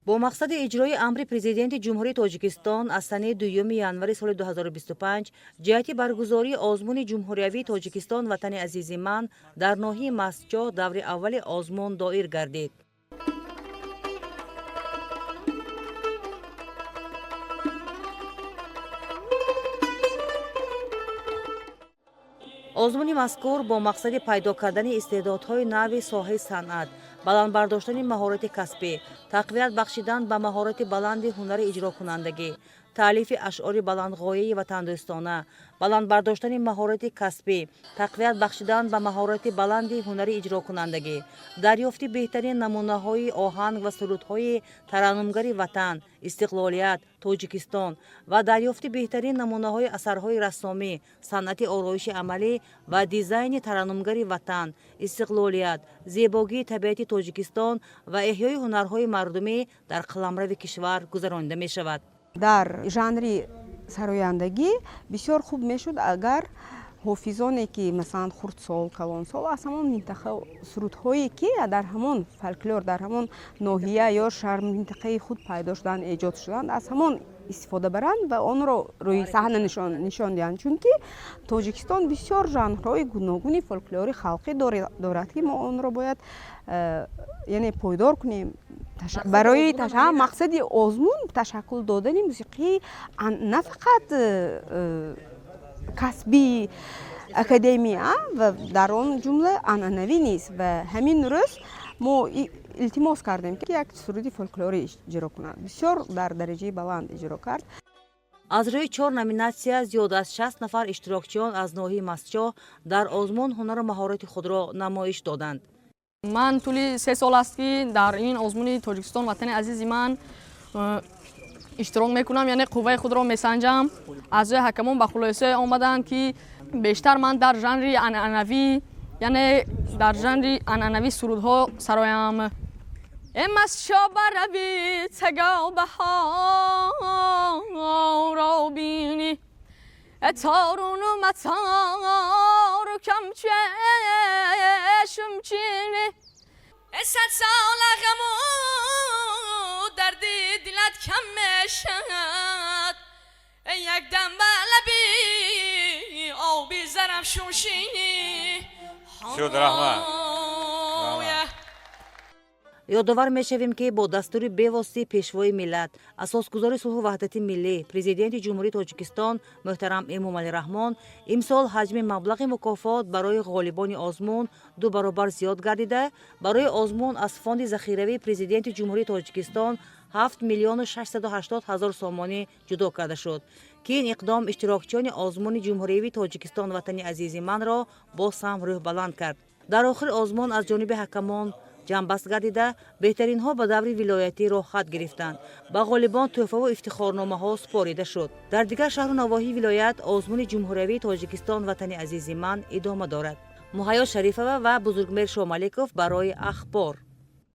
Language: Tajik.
Бо мақсади иҷрои амри Президенти Ҷумҳурии Тоҷикистон аз санаи 2 январи соли 2025 ҷиҳати баргузории озмуни ҷумҳуриявии «Тоҷикистон – Ватани азизи ман» дар ноҳияи Мастчоҳ даври аввали озмун доир гардид. Озмуни мазкур бо мақсади пайдо кардани истеъдодҳои нави соҳаи санъат, баланд бардоштани маҳорати касбӣ, тақвият бахшидан ба маҳорати баланди ҳунари иҷрокунандагӣ, таълифи ашъори баландғояи ватандӯстона, баланд бардоштани маҳорати касбӣ, тақвият бахшидан ба маҳорати баланди ҳунари иҷрокунандагӣ, дарёфти беҳтарин намунаҳои оҳанг ва сурудҳои тараннумгари Ватан, истиқлолият, Тоҷикистон ва дарёфти беҳтарин намунаҳои асарҳои рассомӣ, санъати ороиши амалӣ ва дизайни тараннумгари Ватан, истиқлолият, зебогии табиати Тоҷикистон ва эҳёи ҳунарҳои мардумӣ дар қаламрави кишвар гузаронида мешавад. Дар жанри сарояндагӣ бисёр хуб мешуд, агар ҳофизоне, ки масалан хурдсол, калонсол, аз ҳамон минтақа сурудҳое, ки дар ҳамон фольклор, дар ҳамон ноҳия ё шаҳр, минтақаи худ пайдо шуданд, эҷод шуданд, аз ҳамон истифода баранд ва онро рӯи саҳна нишон диҳанд, чунки Тоҷикистон бисёр жанрҳои гуногуни фольклори халқӣ дорад, ки мо онро бояд яъне пойдор кунем. Барои мақсади озмун ташаккул додани мусиқии на фақат касбии академия ва дар он ҷумла анъанавӣ низ. Ва ҳамин рӯз мо илтимос кардем, ки як суруди фольклорӣ иҷро кунад. Бисёр дар дараҷаи баланд иҷро кард. Аз рӯи чор номинатсия зиёд аз 60 нафар иштирокчиён аз ноҳияи Мастчоҳ дар озмун ҳунару маҳорати худро намоиш доданд. Ман тӯли 3 сол аст, ки дар ин озмуни «Тоҷикистон – Ватани азизи ман» иштирок мекунам, яъне қувваи худро месанҷам. Аъзои ҳакамон ба хулосае омаданд, ки бештар ман дар жанри анъанавӣ, яъне дар жанри анъанавӣ сурудҳо сароям. Э Мастчоҳ, баравӣ, тагобаҳоро бинӣ, э торуну матору камчешум чини, э садсола ғаму дарди дилат кам мешад, э якдам ба лаби оби Зарафшон шинӣ. Шуд, раҳмат. Ёдовар мешавем, ки бо дастури бевоситаи Пешвои миллат, Асосгузори сулҳу ваҳдати миллӣ, Президенти Ҷумҳурии Тоҷикистон муҳтарам Эмомалӣ Раҳмон имсол ҳаҷми маблағи мукофот барои ғолибони озмун ду баробар зиёд гардида, барои озмун аз фонди захиравии Президенти Ҷумҳурии Тоҷикистон 7 680 000 сомонӣ ҷудо карда шуд, ки ин иқдом иштирокчиёни озмуни ҷумҳуриявии «Тоҷикистон – Ватани азизи манро» боз ҳам рӯҳбаланд кард. Дар охири озмун аз ҷониби ҳакамон ҷамъбаст гардида, беҳтаринҳо ба даври вилоятӣ роҳхат гирифтанд. Ба ғолибон тӯҳфаву ифтихорномаҳо супорида шуд. Дар дигар шаҳру навоҳии вилоят озмуни ҷумҳуриявии «Тоҷикистон – Ватани азизи ман» идома дорад. Муҳайё Шарифова ва Бузургмер Шомаликов барои «Ахбор».